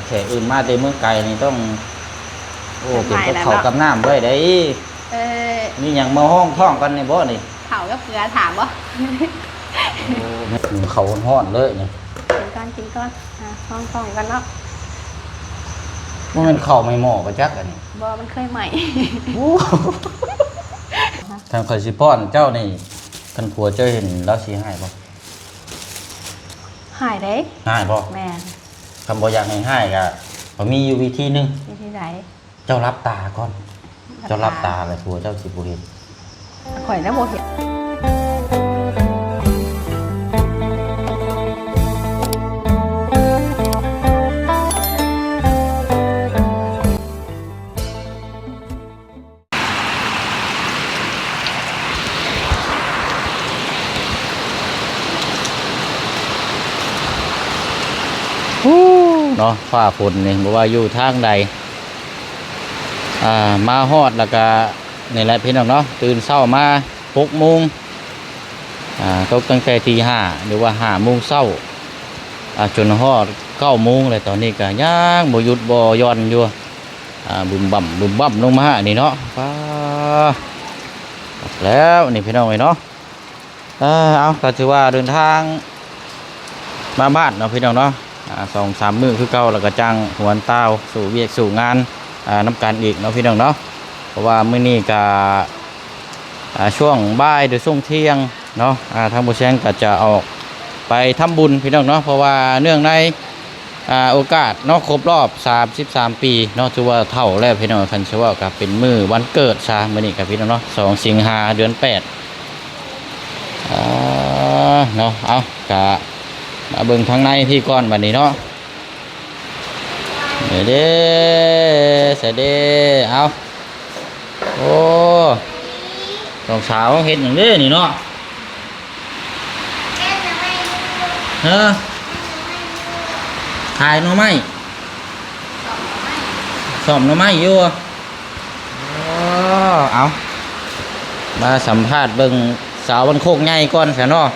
ແຂກອື່ນມາແຕ່ເມືອງໄກນີ້ຕ້ອງ ໂອ້ ເປັນກັບເຂົ້າກັບນ້ຳໄວ້ໄດ໋. ເອີ ມີຫຍັງມາຮອງທ້ອງກັນນີ້ບໍ່ນີ້? ເຂົ້າກັບເກືອຖາມບໍ່? ໂອ້ ໜຶ້ງເຂົ້າຮ້ອນໆເລີຍນີ້. ກິນກ່ອນ ກິນກ່ອນ ອ່າ ຮອງທ້ອງກັນເນາະ. ບໍ່ແມ່ນເຂົ້າໃໝ່ໝໍ້ບໍ່ຈັກອັນນີ້? ບໍ່ ມັນເຄີຍໃໝ່. ໂອ້ ຄັນຂ້ອຍຊິປ້ອນເຈົ້ານີ້ ຄັນຜົວເຈົ້າເຫັນລາວຊິຮ້າຍບໍ່? ຮ້າຍເດ້. ຮ້າຍບໍ່? ແມ່ນ. ຄັນບໍ່ຢາກໃຫ້ຮ້າຍກະ ຂ້ອຍມີຢູ່ວິທີໜຶ່ງ. ວິທີໃດ? ເຈົ້າຫຼັບຕາກ່ອນ. ຫຼັບຕາ. ເຈົ້າຫຼັບຕາແລ້ວຜົວເຈົ້າຊິບໍ່ເຫັນ. ຂ້ອຍນະບໍ່ເຫັນ. ເນາະ ຟ້າຝົນນີ້ ບໍ່ວ່າຢູ່ທາງໃດ ອ່າ ມາຮອດແລ້ວກະ ນີ້ແຫຼະພີ່ນ້ອງເນາະ ຕື່ນເຊົ້າມາຫົກໂມງ ອ່າ ຕົກຕັ້ງແຕ່ຕີຫ້າ ຫຼືວ່າຫ້າໂມງເຊົ້າ ອ່າ ຈົນຮອດເກົ້າໂມງ ແລະ ຕອນນີ້ກະຍັງບໍ່ຢຸດບໍ່ຢ່ອນຢູ່ ອ່າ ບຶມບຳ ບຶມບຳລົງມານີ້ເນາະ. ປ້າ ແລ້ວນີ້ພີ່ນ້ອງເອີຍເນາະ. ເອີ ເອົາ ກໍຖືວ່າເດີນທາງມາບ້ານເນາະພີ່ນ້ອງເນາະ ອ່າ ສອງສາມມື້ຄືເກົ່າ ແລ້ວກໍຈັ່ງຫວນຕ່າວສູ່ວຽກສູ່ງານ ອ່າ ນຳກັນອີກເນາະພີ່ນ້ອງເນາະ. ເພາະວ່າມື້ນີ້ກໍ ອ່າ ຊ່ວງບ່າຍ ຫຼື ຊ່ວງທ່ຽງເນາະ ອ່າ ທາງບໍ່ແຊງກໍຈະອອກໄປທຳບຸນພີ່ນ້ອງເນາະ ເພາະວ່າເນື່ອງໃນ ອ່າ ໂອກາດເນາະ ຄົບຮອບສາມສິບສາມປີເນາະ ຖືວ່າເຖົ້າແລ້ວພີ່ນ້ອງ. ຄັນຊິເວົ້າກໍເປັນມື້ວັນເກີດຊະ ມື້ນີ້ກໍພີ່ນ້ອງເນາະ ສອງສິງຫາ ເດືອນແປດ ອ່າ ເນາະ. ເອົາ ກະມາເບິ່ງທາງໃນພີ້ກ່ອນບັດນີ້ເນາະ. ເດ້ ໃສ່ເດ້ ເອົາ ໂອ້ ສອງສາວເຮັດຫຍັງເດ້ນີ້ເນາະ? ຮະ? ຂາຍໜໍ່ໄມ້? ສ້ອມໜໍ່ໄມ້ຢູ່. ອໍ ເອົາ ມາສຳພາດເບິ່ງສາວບ້ານໂຄກໃຫຍ່ກ່ອນຊະເນາະ.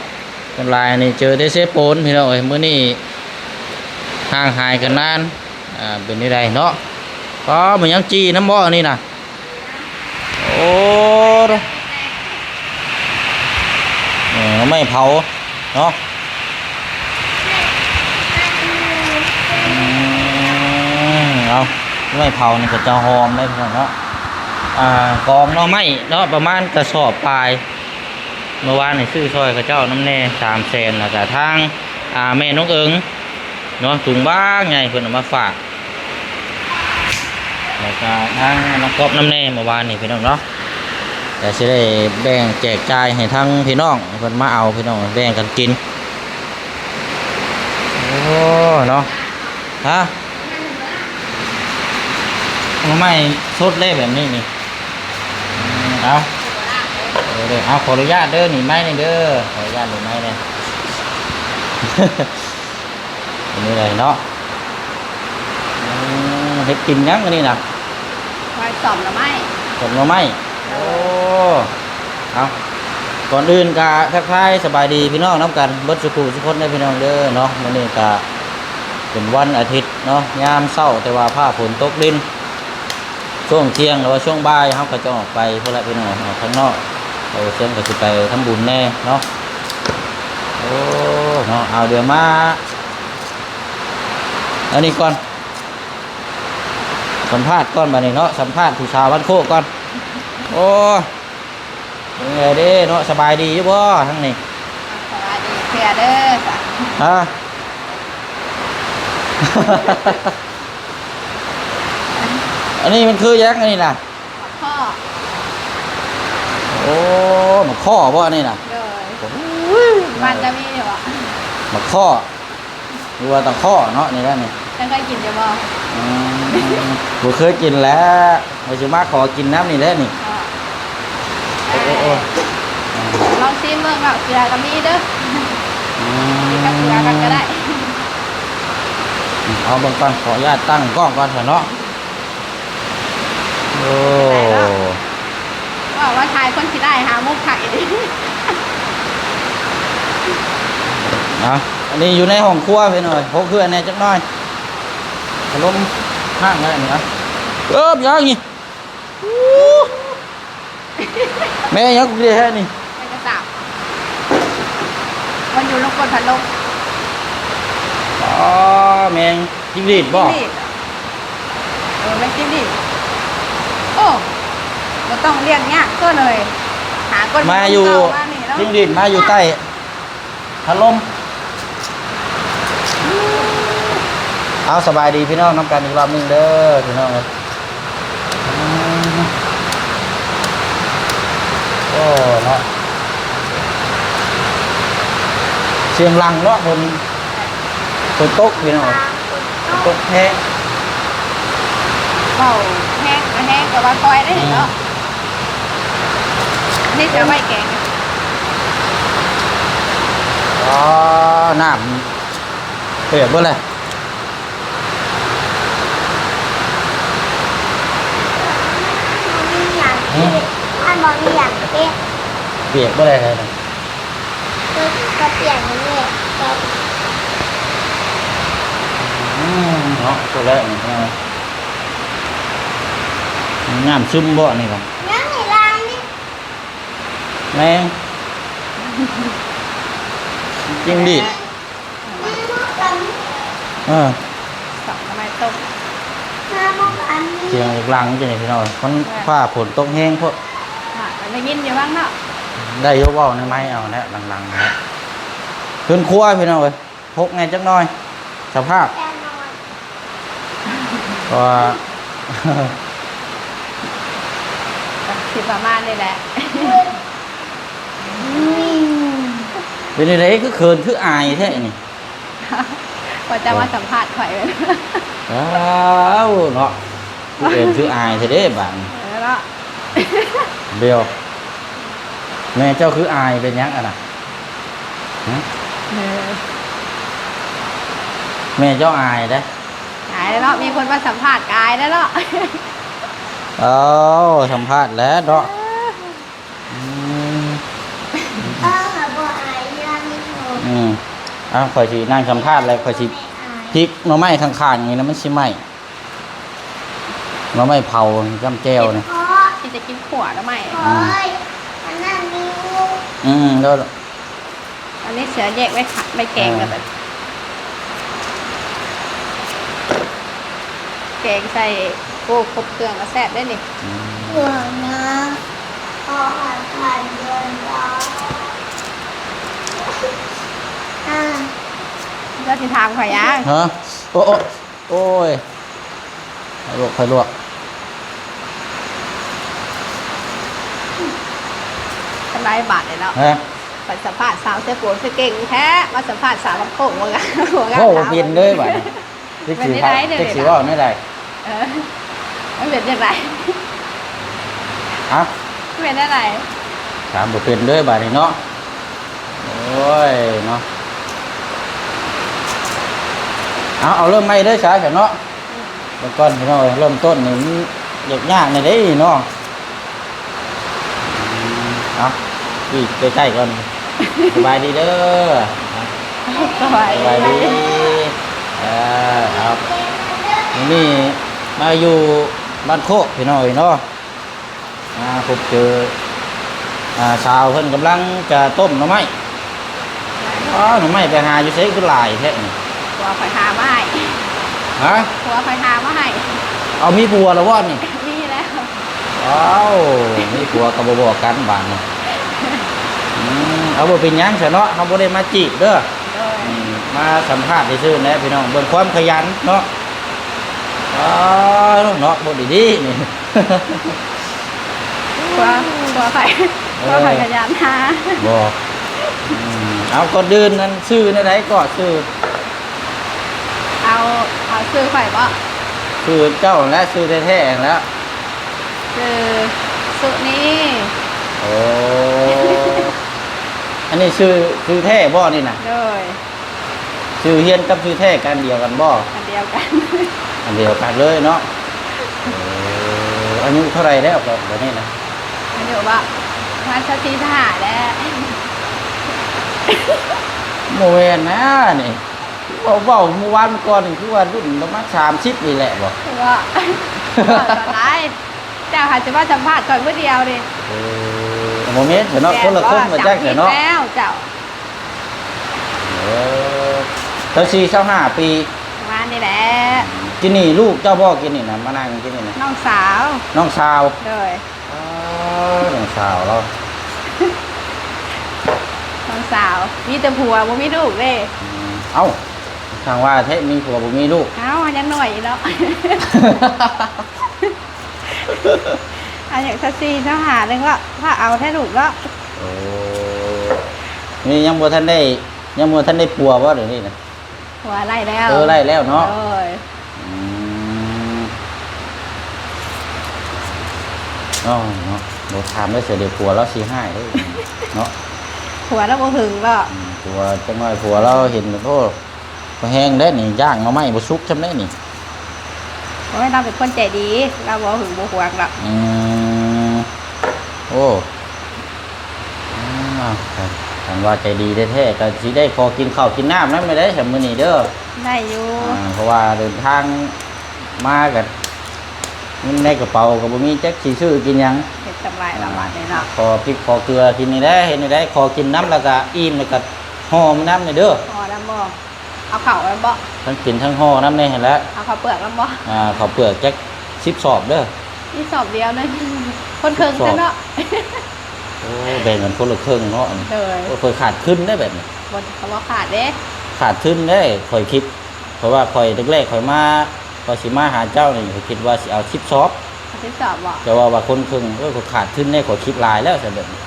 ສ່ວນຫຼາຍນີ້ເຈີແຕ່ເຊໂປນພີ່ນ້ອງເອີຍ ມື້ນີ້ຫ່າງຫາຍກັນນານ. ອ່າ ເປັນແນວໃດເນາະ? ອໍ ມັນຍັງຈີ່ນຳບໍ່ອັນນີ້ນະ? ໂອ້ ເອີ ໄມ້ເຜົາເນາະ. ອືມ ເອົາ ໄມ້ເຜົານີ້ກໍຈະຫອມໄດ໋ພີ່ນ້ອງເນາະ. ອ່າ ກອງໜໍ່ໄມ້ເນາະ ປະມານກະສອບປາຍ. ເມື່ອວານນີ້ຊື້ຊ່ອຍເຂົາເຈົ້ານຳແດ່ ສາມແສນ ແລ້ວກະທາງ ອ່າ ແມ່ນ້ອງເອີງເນາະ ຖົງບັກໃຫຍ່ເພິ່ນເອົາມາຝາກ ແລ້ວກະທາງນ້ອງກອບນຳແດ່ເມື່ອວານນີ້ພີ່ນ້ອງເນາະ. ແຕ່ຊິໄດ້ແບ່ງແຈກຈ່າຍໃຫ້ທາງພີ່ນ້ອງເພິ່ນມາເອົາ ພີ່ນ້ອງແບ່ງກັນກິນ. ໂອ້ ເນາະ ຮະ ໜໍ່ໄມ້ສົດເດ້ແບບນີ້ນີ້. ເອົາ ເອີ ເດີ ເອົາ ຂໍອະນຸຍາດເດີ ໜີໄມ້ແດ່ເດີ ຂໍອະນຸຍາດໜີໄມ້ແດ່. ອັນນີ້ເລີຍເນາະ. ອືມ ເຮັດກິນຫຍັງອັນນີ້ນະ? ໄວ້ສ້ອມໜໍ່ໄມ້. ສົ້ມໜໍ່ໄມ້. ໂອ້ ເອົາ ກ່ອນອື່ນກະທັກທາຍສະບາຍດີພີ່ນ້ອງນຳກັນເບິດສູ່ຜູ້ສູ່ຄົນເດີພີ່ນ້ອງເດີເນາະ. ມື້ນີ້ກະເປັນວັນອາທິດເນາະ ຍາມເຊົ້າ ແຕ່ວ່າຟ້າຝົນຕົກລິນ. ຊ່ວງທ່ຽງ ຫຼືວ່າຊ່ວງບ່າຍ ເຮົາກໍຈະອອກໄປພຸ້ນລະພີ່ນ້ອງ ອອກຂ້າງນອກ. ເອົາ ເຊິ່ງກໍຊິໄປທຳບຸນແດ່ເນາະ. ໂອ້ ເນາະ ເອົາ ດຽວມາ ອັນນີ້ກ່ອນ ສຳພາດກ່ອນບາດນີ້ເນາະ ສຳພາດຜູ້ສາວບ້ານໂຄກກ່ອນ. ໂອ້ ເປັນໄງເດ້ເນາະ ສະບາຍດີຢູ່ບໍ່ທາງນີ້? ສະບາຍດີເທື່ອເດີ. ຮະ? ອັນນີ້ມັນຄືຫຍັງອັນນີ້ນະ? ໝາກຂໍ້. ໂອ້ ໝາກຂໍ້ບໍ່ອັນນີ້ນະ? ໂດຍ. ໂອ້ຍ ບ້ານເຈົ້າມີຢູ່ບໍ່? ໝາກຂໍ້ ຫຼືວ່າຕະຂໍ້ເນາະ ນີ້ແຫຼະນີ້. ເຈົ້າເຄີຍກິນຢູ່ບໍ່? ອືມ ບໍ່ເຄີຍກິນແຫຼະ ວ່າຊິມາຂໍກິນນຳນີ້ແຫຼະນີ້. ອໍ ໂອ້ ໂອ້ ໂອ້ ລອງຊີມເບິ່ງເນາະ ເກືອກໍມີເດີ. ອືມ ກິນກັບເກືອກັນກໍໄດ້. ເອົາເບິ່ງກ່ອນ ຂໍອະນຸຍາດຕັ້ງກ້ອງກ່ອນຊະເນາະ. ໂອ້ ເວົ້າວ່າຖ່າຍຄົນຂີ້ຮ້າຍຫາມຸກຄັກອີ່ຫຼີ. ເອົາ ອັນນີ້ຢູ່ໃນຫ້ອງຄົວພີ່ນ້ອງ ຫົກເຮືອແດ່ຈັກໜ້ອຍ. ພັດລົມຫ້າງແລ້ວນີ້ນະ. ເອີ ຫຍັງນີ້? ໂອ້ ແມ່ຫຍັງກູເດແທ້ນີ້? ແມງກະສາບ ມັນຢູ່ລົງກົ້ນພັດລົມ. ອໍ ແມງຈິ້ງຫຼີດບໍ? ຈິ້ງຫຼີດ ເອີ ແມງຈິ້ງຫຼີດ. ໂອ້ ບໍ່ຕ້ອງລ້ຽງຍາກຕົວະເລີຍ ຫາກົ້ນພັດລົມເກົ່າມານີ້ເນາະ. ມາຢູ່ ຈິ້ງຫຼີດມາຢູ່ໃຕ້ ພັດລົມ. ເອົາ ສະບາຍດີພີ່ນ້ອງນຳກັນອີກລອບໜຶ່ງເດີພີ່ນ້ອງເອີຍ. ໂອ້ ເນາະ ສຽງຫຼັງເນາະ ຝົນ ຝົນຕົກພີ່ນ້ອງເອີຍ. ຕົກແຮງ ເວົ້າແຮງກໍແຮງ ແຕ່ວ່າຄ່ອຍໄດ້ເນາະ. ອືມ ນີ້ຈະໄວ້ແກງ. ອໍ ນ້ຳເປີດເບິດເລີຍ. ບໍ່ມີຫຍັງ ຫືມ ມັນບໍ່ມີຫຍັງເປັນ ປຽກບໍ່ໄດ້ໃດນະ. ເອີ ກໍປ່ຽກນີ້ແຫຼະ. ອືມ ເນາະ ຕົວແລກນີ້ ນ້ຳຊຶມບໍ່ນີ້ນະ? ຍັງໃນລາງນີ້ ແມງຈິ້ງຫຼີດ. ເອີ ສັບໜໍ່ໄມ້ຕົ້ມ. ສຽງອີກຫຼັງຈັ່ງນີ້ພີ່ນ້ອງ ມັນ ເອີ ຟ້າຝົນຕົກແຮງໂພດ. ອ່າ ໄດ້ຍິນຢູ່ຫວ່າງເນາະ ໄດ້ຢູ່ ເວົ້າໃນໄມເອົາແຫຼະ ຫຼັງໆ ນະ. ເຮືອນຄົວພີ່ນ້ອງເອີຍ ຮົກແດ່ຈັກໜ້ອຍ ສະພາບ ເພາະວ່າ ກໍຊິປະມານນີ້ແຫຼະ. ເປັນຈັ່ງໃດ ຄືເຂີນຄືອາຍແທ້ນີ້? ວ່າຈະມາສຳພາດຂ້ອຍ. ອ້າວ ເນາະ ຄືເຂີນຄືອາຍແທ້ເດ້ບາດນີ້. ເອີ ເນາະ ດຽວ ແມ່ເຈົ້າຄືອາຍ ເປັນຫຍັງອັນນະ? ຫື? ເອີ ແມ່ເຈົ້າອາຍເດ້. ອາຍແລ້ວເນາະ ມີຄົນມາສຳພາດກໍອາຍແລ້ວເນາະ. ເອົາ ສຳພາດແລ້ວເນາະ. ເອີ ອືມ ເອີ ບໍ່ອາຍເລື່ອງນີ້. ອືມ ເອົາ ຂ້ອຍຊິນັ່ງສຳພາດແລ້ວ ຂ້ອຍຊິ ແມ່ອາຍ ພິກໜໍ່ໄມ້ຂ້າງໆ ນີ້ນະ ມັນຊິໄໝ້. ໜໍ່ໄມ້ເຜົາຈ້ຳແຈ່ວນີ້ ເພາະ ຊິຈະກິນຂົ້ວໜໍ່ໄມ້. ໂອ້ຍ ອັນນັ້ນມີ ອືມ ແລ້ວ ອັນນີ້ເສືອແຍກໄວ້ ໄວ້ແກງ ເອີ ແລ້ວບັດ ແກງໃສ່ ໂອ້ ຄົບເຄື່ອງກໍແຊບເດ້ນີ້. ອືມ ເອີ ນະ ເຈົ້າຊິຖາມຂ້ອຍຫຍັງ? ຮະ? ໂອ້ ໂອ້ ໂອ້ຍ ຂ້ອຍລວກ ຂ້ອຍລວກ. ຄັນໄດ້ບາດນີ້ເນາະ ຮະ? ໄປສຳພາດສາວເສືອໂປຄືເກັ່ງແທ້ ມາສຳພາດສາວບ້ານໂຄກ ບໍ່ງາມ ບໍ່ງາມ ເວົ້າບໍ່ເປັນເລີຍບາດນີ້. ຈັກຊິ ເປັນຈັ່ງໃດ ຈັກຊິເວົ້າແນວໃດ? ເອີ ມັນເປັນຈັ່ງໃດ? ເອົ້າ ເປັນຈັ່ງໃດ? ຖາມບໍ່ເປັນເລີຍບາດນີ້ເນາະ. ໂອ້ຍເນາະ ເອົາ ເອົາເລີ່ມໃໝ່ເລີຍຊະ ຊະເນາະ. ອືມ ເບິ່ງກ່ອນພີ່ນ້ອງເອີຍ ເລີ່ມຕົ້ນນີ້ມັນຍາກໆ ແດ່ເດ້ເນາະ. ອືມ ເອົາ ປີໃກ້ໆ ກ່ອນ. ສະບາຍດີເດີ. ສະບາຍດີ ສະບາຍດີ. ເອີ ເອົາ ມື້ນີ້ມາຢູ່ບ້ານໂຄກພີ່ນ້ອງເອີຍເນາະ. ມາພົບເຈີ ອ່າ ສາວເພິ່ນກຳລັງຈະຕົ້ມໜໍ່ໄມ້. ອໍ ໜໍ່ໄມ້ໄປຫາຢູ່ໃສຄືຫຼາຍແທ້ນີ້? ຜົວຂ້ອຍຫາມາໃຫ້. ຮະ? ຜົວຂ້ອຍຫາມາໃຫ້. ເອົາ ມີຜົວແລ້ວບໍ່ນີ້? ມີແລ້ວ. ອ້າວ ມີຜົວກໍບໍ່ບອກກັນບາດນີ້. ອືມ ເອົາ ບໍ່ເປັນຫຍັງຊະເນາະ ເຮົາບໍ່ໄດ້ມາຈີບເດີ. ໂດຍ. ອືມ ມາສຳພາດຊື່ໆ ແຫຼະພີ່ນ້ອງ ເບິ່ງຄວາມຂະຫຍັນເນາະ. ອໍ ເນາະ ບໍ່ດີໆ ນີ້. ຜົວ ຜົວຂ້ອຍ ເອີ ຜົວຂ້ອຍຂະຫຍັນຫາ. ບໍ່ ອືມ ເອົາ ກ່ອນອື່ນນັ້ນ ຊື່ແນວໃດກໍ? ຊື່ ເອົາ ເອົາຊື່ຂ້ອຍບໍ? ຊື່ເຈົ້າຫັ້ນແຫຼະ ຊື່ແທ້ໆ ຫັ້ນແຫຼະ. ຊື່ສຸນີ. ໂອ້ ອັນນີ້ຊື່ ຊື່ແທ້ບໍນີ້ນະ? ໂດຍ. ຊື່ຮຽນກັບຊື່ແທ້ກັນ ອັນດຽວກັນບໍ? ອັນດຽວກັນ. ອັນດຽວກັນເລີຍເນາະ. ເອີ ອາຍຸເທົ່າໃດແລ້ວບາດນີ້ນະ? ອາຍຸບໍ? ປະມານຊາວສີ່ ຊາວຫ້າແຫຼະ. ບໍ່ແມ່ນນະນີ້. ເວົ້າ ເວົ້າມື້ວານມື້ກ່ອນນີ້ ຄືວ່າລຸ້ນປະມານສາມສິບນີ້ແຫຼະບໍ? ວ່າ ເວົ້າຕອນຫຼາຍ ເຈົ້າຫາຈະມາສຳພາດຂ້ອຍມື້ດຽວນີ້. ເອີ ບໍ່ແມ່ນເນາະ ແມ່ນ ຄົນລະຄົນ ບໍ່ ມາຈັກແຫຼະເນາະ ສາມສິບແລ້ວເຈົ້າ. ເອີ ຊາວສີ່ ຊາວຫ້າປີ ປະມານນີ້ແຫຼະ. ອືມ ກິນນີ້ລູກເຈົ້າບໍ່? ກິນນີ້ນະ ມານັ່ງກິນນີ້ນະ ນ້ອງສາວ. ນ້ອງສາວ ໂດຍ. ອໍ ນ້ອງສາວລາວ ນ້ອງສາວ ມີແຕ່ຜົວບໍ່ມີລູກເດ້. ອືມ ເອົ້າ ຊ່າງວ່າແທ້ ມີຜົວບໍ່ມີລູກ. ເອົ້າ ຍັງນ້ອຍຢູ່ເນາະ ອາຍຸຊາວສີ່ ຊາວຫ້າ ໜຶ່ງເນາະ ພາເອົາແທ້ລູກເນາະ. ໂອ້ ນີ້ຍັງບໍ່ທັນໄດ້ ຍັງບໍ່ທັນໄດ້ຜົວບໍ່ດຽວນີ້ນະ? ຜົວໄດ້ແລ້ວ. ເອີ ໄດ້ແລ້ວເນາະ. ໂດຍ. ອືມ ເອົ້າ ເນາະ ບໍ່ຖາມເລີຍ ເສຍດຽວຜົວລາວຊິຮ້າຍເດ້ເນາະ. ຜົວລາວບໍ່ຫຶງບໍ? ອືມ ຜົວ ຈັກໜ້ອຍຜົວລາວເຫັນ ໂອ້ ບໍ່ແຮງເດ້ນີ້ ຍ່າງໜໍ່ໄມ້ບໍ່ສຸກຊ່ຳເດ້ນີ້. ໂອ້ຍ ລາວເປັນຄົນໃຈດີ ລາວບໍ່ຫຶງບໍ່ຫວງດອກ. ອືມ ໂອ້ ອືມ ຄັນວ່າໃຈດີແທ້ໆ ກໍຊິໄດ້ຂໍກິນເຂົ້າກິນນ້ຳນຳແດ່ເດ້ ຊຳມື້ນີ້ເດີ. ໄດ້ຢູ່ ອ່າ ເພາະວ່າເດີນທາງມາກໍ ເງິນໃນກະເປົາກໍບໍ່ມີ ຈັກຊິຊື້ກິນຫຍັງ. ເຮັດກຳໄລລະບາດນີ້ເນາະ. ຂໍພິກຂໍເກືອກິນນີ້ແຫຼະ ເຮັດນີ້ແຫຼະ ຂໍກິນນຳ ແລ້ວກໍອີ່ມ ແລ້ວກໍຫໍ່ມານຳແດ່ເດີ. ຫໍ່ນຳບໍ່? ເອົາເຂົ້ານຳບໍ່? ທັງກິນທັງຫໍ່ນຳແດ່ຫັ້ນແຫຼະ. ເອົາເຂົ້າເປືອກນຳບໍ່? ອ່າ ເຂົ້າເປືອກຈັກສິບສອບເດີ. ມີສອບດຽວໜຶ່ງ ຄົນເຄິ່ງຊັ້ນເນາະ. ໂອ້ ແບ່ງກັນຄົນລະເຄິ່ງເນາະ. ໂດຍ. ໂອ້ ຂ້ອຍຂາດທຶນໄດ໋ແບບນີ້. ບໍ່ ກໍບໍ່ຂາດເດ້. ຂາດທຶນໄດ໋ ຂ້ອຍຄິດ ເພາະວ່າຂ້ອຍແລກໆ ຂ້ອຍມາ ຂ້ອຍຊິມາຫາເຈົ້ານີ້ ຂ້ອຍຄິດວ່າຊິເອົາສິບສອບ. ເອົາສິບສອບບໍ? ເຈົ້າວ່າ ວ່າຄົນເຄິ່ງ ໂອ້ຍ ຂ້ອຍຂາດທຶນເດ້ ຂ້ອຍຄິດຫຼາຍແລ້ວຊັ້ນແບບນີ້.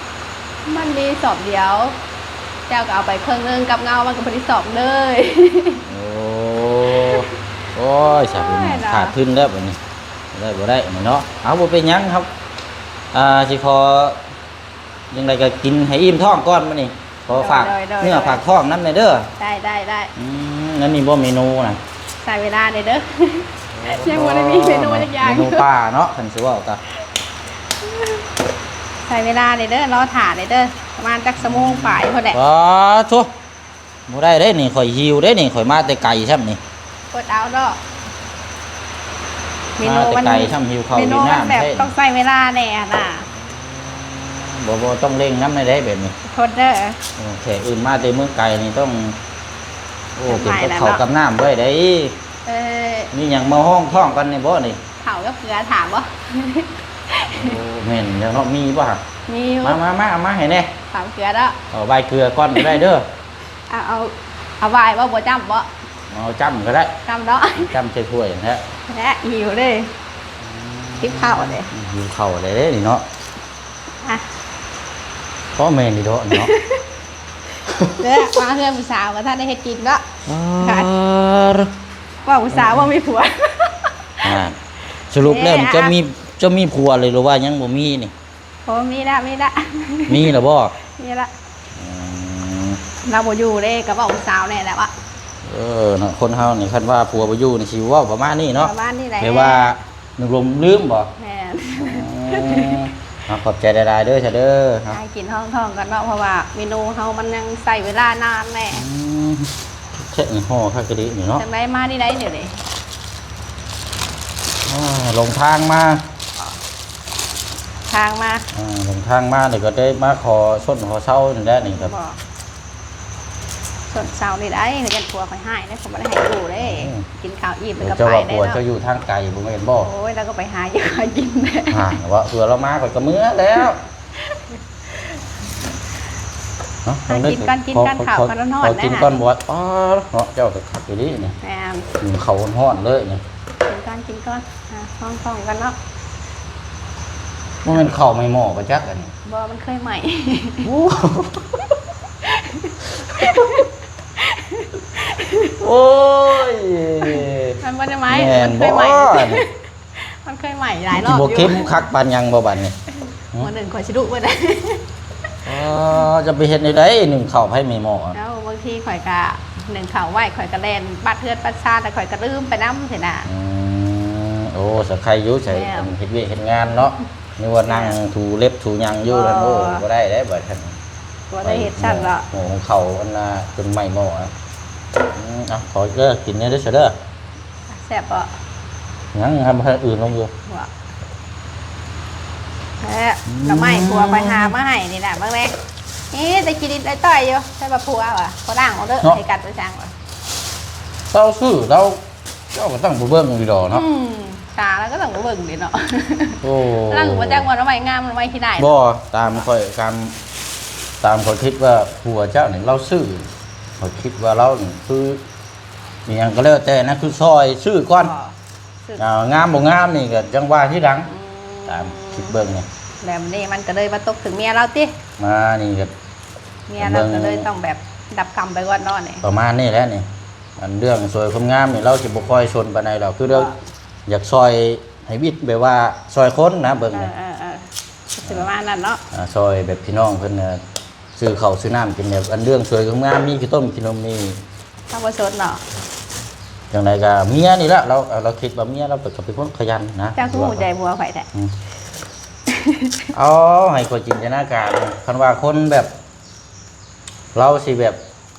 ມັນມີສອບດຽວ ເຈົ້າກໍເອົາໄປເຄິ່ງໜຶ່ງ ກັບເງົາມັນກໍບໍ່ໄດ້ສອບເລີຍ. ໂອ້ ໂອ້ຍ ສາທຸ ໂອ້ຍ ຂາດທຶນແລ້ວບັດນີ້ ໄດ້ບໍ່ໄດ້ນີ້ເນາະ. ເອົາ ບໍ່ເປັນຫຍັງ ເຮົາ ອ່າ ຊິຂໍ ຈັ່ງໃດກໍກິນໃຫ້ອີ່ມທ້ອງກ່ອນມື້ນີ້ ຂໍຝາກ ໂດຍ ໂດຍ ເນື້ອ ໂດຍ ຝາກທ້ອງນຳແດ່ເດີ. ໄດ້ ໄດ້ ໄດ້. ອືມ ນັ້ນນີ້ບໍ່ເມນູນະ? ໃຊ້ເວລາແດ່ເດີ ຍັງບໍ່ໄດ້ມີເມນູຈັກຢ່າງ. ເມນູປ່າເນາະ ຄັນຊິເວົ້າກໍ ໃຊ້ເວລາແດ່ເດີ ລໍຖ້າແດ່ເດີ ປະມານຈັກຊົ່ວໂມງປາຍພຸ້ນແຫຼະ. ປາໂທ້ ບໍ່ໄດ້ເດ້ນີ້ ຂ້ອຍຫິວເດ້ນີ້ ຂ້ອຍມາແຕ່ໄກຊ້ຳນີ້. ອົດເອົາເນາະ ເມນູມັນ ມາແຕ່ໄກຊ້ຳ ຫິວເຂົ້າຫິວນ້ຳ ແບບຕ້ອງໃຊ້ເວລາແດ່ຫັ້ນນະ. ບໍ່ ບໍ່ຕ້ອງເລັ່ງນຳແດ່ເດ້ແບບນີ້ ທົນເດີ. ໂອ້ ແຂກອື່ນມາແຕ່ເມືອງໄກນີ້ຕ້ອງ ໂອ້ ເປັນກັບເຂົ້າກັບນ້ຳໄວ້ໄດ໋. ເອີ ມີຫຍັງມາຮອງທ້ອງກັນນີ້ບໍ່ນີ້? ເຂົ້າກັບເກືອຖາມບໍ່? ໂອ້ ແມ່ນແລ້ວເນາະ ມີບໍ່? ມີຢູ່. ມາ ມາ ມາ ເອົາມາໃຫ້ແດ່ ຖາມເກືອເນາະ. ເອົາຫວາຍເກືອກ່ອນກໍໄດ້ເດີ. ເອົາ ເອົາ ເອົາຫວາຍບໍ່? ບໍ່ຈ້ຳບໍ່? ເອົາຈ້ຳກໍໄດ້ ຈ້ຳເນາະ ຈ້ຳໃສ່ຖ້ວຍຫັ້ນແຫຼະ. ແລະ ຫິວເດ້ ຫິວເຂົ້າເດ້ ຫິວເຂົ້າເດ້ນີ້ເນາະ. ອ່ະ ພໍແມ່ນຢູ່ດອກເນາະ. ເດ້ ມາເຮືອນຜູ້ສາວບໍ່ທັນໄດ້ເຮັດກິນເນາະ. ອ່າ ເວົ້າຜູ້ສາວບໍ່ມີຜົວ. ອ່າ ສະຫຼຸບແລ້ວ ເຈົ້າມີ ເຈົ້າມີຜົວເລີຍ ຫຼືວ່າຍັງບໍ່ມີນີ້? ໂອ້ ມີລະ ມີລະ ມີລະບໍ່? ມີລະ. ອືມ ລາວບໍ່ຢູ່ເດ້ ກໍເວົ້າຜູ້ສາວແດ່ແຫຼະວ່າ ເອີເນາະ ຄົນເຮົານີ້ ຄັນວ່າຜົວບໍ່ຢູ່ນີ້ ຊິເວົ້າປະມານນີ້ເນາະ ປະມານນີ້ແຫຼະ ແບບວ່າໜຶ່ງລົມລືມບໍ່? ແມ່ນ. ເອີ ເອົາ ຂອບໃຈຫຼາຍໆເດີຊະເດີ. ຫາກິນຮອງທ້ອງກ່ອນເນາະ ເພາະວ່າເມນູເຮົາມັນຍັງໃຊ້ເວລານານແດ່. ອືມ ແຄະນີ້ຫໍ່ຄັກກະດີນີ້ເນາະ. ຈັ່ງໃດມານີ້ໄດ໋ດຽວນີ້? ອ່າ ຫຼົງທາງມາ ທາງມາ ອ່າ ຫຼົງທາງມານີ້ກໍໄດ້ມາຂໍຊົນຂໍເຊົານີ້ແຫຼະນີ້. ບໍ່ ຊົນເຊົານີ້ໄດ້ ຢ້ານຜົວຂ້ອຍຮ້າຍເດ້ ຂ້ອຍບໍ່ໄດ້ໃຫ້ຢູ່ເດ້. ອືມ ກິນເຂົ້າອີ່ມແລ້ວກໍໄປເດ້ເນາະ. ເຈົ້າວ່າຜົວເຈົ້າຢູ່ທາງໄກບໍ່ແມ່ນບໍ່? ໂອ້ຍ ລາວກໍໄປຫາຢູ່ຫາກິນແຫຼະ. ຫາ ວ່າເພື່ອລາວມາຂ້ອຍກໍເມືອແລ້ວ. ເນາະ ກິນກ່ອນ ກິນກ່ອນ ເຂົ້າ ເຂົ້າຮ້ອນໆ ກິນກ່ອນ. ບໍ່ ອໍ ເນາະ ເຈົ້າກໍຄັກອີ່ຫຼີນີ້. ແມ່ນ ກິນເຂົ້າຮ້ອນໆເລີຍນີ້. ກິນກ່ອນ ກິນກ່ອນ ອ່າ ຮອງທ້ອງກ່ອນເນາະ. ບໍ່ແມ່ນເຂົ້າໄໝ້ໝໍ້ບໍ່ຈັກອັນນີ້? ບໍ່ ມັນເຄີຍໄໝ້. ໂອ້ ໂອ້ຍ ມັນບໍ່ໄດ້ໄໝ້ ແມ່ນບໍ່? ມັນເຄີຍໄໝ້ ມັນເຄີຍໄໝ້ຫຼາຍຮອບຢູ່. ບໍ່ເຄັມຄັກປານຫຍັງບໍ່ບັດນີ້? ມື້ໜຶ່ງຂ້ອຍຊິດຸເບິດ. ອໍ ຈະໄປເຮັດແນວໃດ ໜຶ້ງເຂົ້າໃຜແມ່ໝໍ້? ເອົ້າ ບາງທີຂ້ອຍກະໜຶ້ງເຂົ້າໄວ້ ຂ້ອຍກະແລ່ນປັດເຮືອນປັດຊານ ແລ້ວຂ້ອຍກະລືມໄປນຳຊີ້ນະ. ອືມ ໂອ້ ສະໄຄຢູ່ໃສ ແມ່ນ ເຮັດວຽກເຮັດງານເນາະ. ນຶກວ່ານັ່ງ ແມ່ນ ຖູເລັບຖູຫຍັງຢູ່ນັ້ນ. ໂອ້ ບໍ່ໄດ້ເດ້ບັດນັ້ນ ບໍ່ໄດ້ເຮັດຊ້ຳດອກ. ໂອ້ ເຂົ້າອັນນ່າຈົນໄໝ້ໝໍ້. ອືມ ເອົາ ຂໍເດີ ກິນແດ່ເດີ ຊະເດີ. ແຊບບໍ່? ຍັງ ທຳໃຫ້ອື່ນລົງຢູ່. ແທ້ ອືມ ໜໍ່ໄມ້ຜົວຂ້ອຍຫາມາໃຫ້ນີ້ນະ ເບິ່ງແດ່. ເອີ ແຕ່ຂີ້ດິນຕ່ອຍໆຢູ່ ແຕ່ວ່າຜົວວ່າ ບໍ່ລ້າງເອົາເດີ ເນາະ ໃຫ້ກັດໄປຊ່າງວ່າ. ເຈົ້າຊື້ ເຈົ້າ ເຈົ້າກໍຕ້ອງໄປເບິ່ງຢູ່ດອກເນາະ. ອືມ ຕາລາວກໍຕ້ອງໄປເບິ່ງເດເນາະ. ໂອ້ ລາວກໍບໍ່ຈັກວ່າໜໍ່ໄມ້ງາມ ໜໍ່ໄມ້ຂີ້ໜ້າ. ບໍ່ ຕາມຂ້ອຍ ຕາມ ຕາມຂ້ອຍຄິດວ່າຜົວເຈົ້ານີ້ລາວຊື້ ຂ້ອຍຄິດວ່າລາວນີ້ຄື ອີ່ຫຍັງກໍແລ້ວແຕ່ນະ ຄືຊ່ອຍຊື້ກ່ອນ. ອໍ ຊື້ ອ່າ ງາມບໍ່ງາມນີ້ກໍຈັ່ງວ່າທີຫຼັງ. ອືມ ຕາມຄິດເບິ່ງນີ້ ແລ້ວນີ້ມັນກໍເລີຍມາຕົກເຖິງເມຍລາວຕິ ມານີ້ກໍ ເມຍລາວກໍເລີຍຕ້ອງແບບ ເບິ່ງ ຮັບກຳໄປກ່ອນເນາະນີ້ ປະມານນີ້ແຫຼະນີ້. ອັນເລື່ອງຊ່ອຍຄົນງາມນີ້ລາວຊິບໍ່ຄ່ອຍສົນປານໃດດອກ ຄືລາວ ອໍ ຢາກຊ່ອຍໃຫ້ວິດ ແບບວ່າຊ່ອຍຄົນນະ ເບິ່ງນີ້ ເອີໆໆ ກໍຊິປະມານນັ້ນເນາະ. ອ່າ ຊ່ອຍແບບພີ່ນ້ອງເພິ່ນ ອ່າ ຊື້ເຂົ້າຊື້ນ້ຳກິນ ແບບອັນເລື່ອງຊ່ອຍຄົນງາມ ມີຂີ້ຕົມຂີ້ໜົມນີ້ ເຮົາບໍ່ສົນເນາະ. ຈັ່ງໃດກໍເມຍນີ້ແຫຼະ ລາວ ລາວຄິດວ່າເມຍລາວກໍເປັນຄົນຂະຫຍັນນະ. ເຈົ້າຄືຮູ້ໃຈຜົວຂ້ອຍແທ້? ອືມ ເອົາ ໃຫ້ຂ້ອຍຈິນຕະນາການ ຄັນວ່າຄົນແບບ ລາວຊິແບບ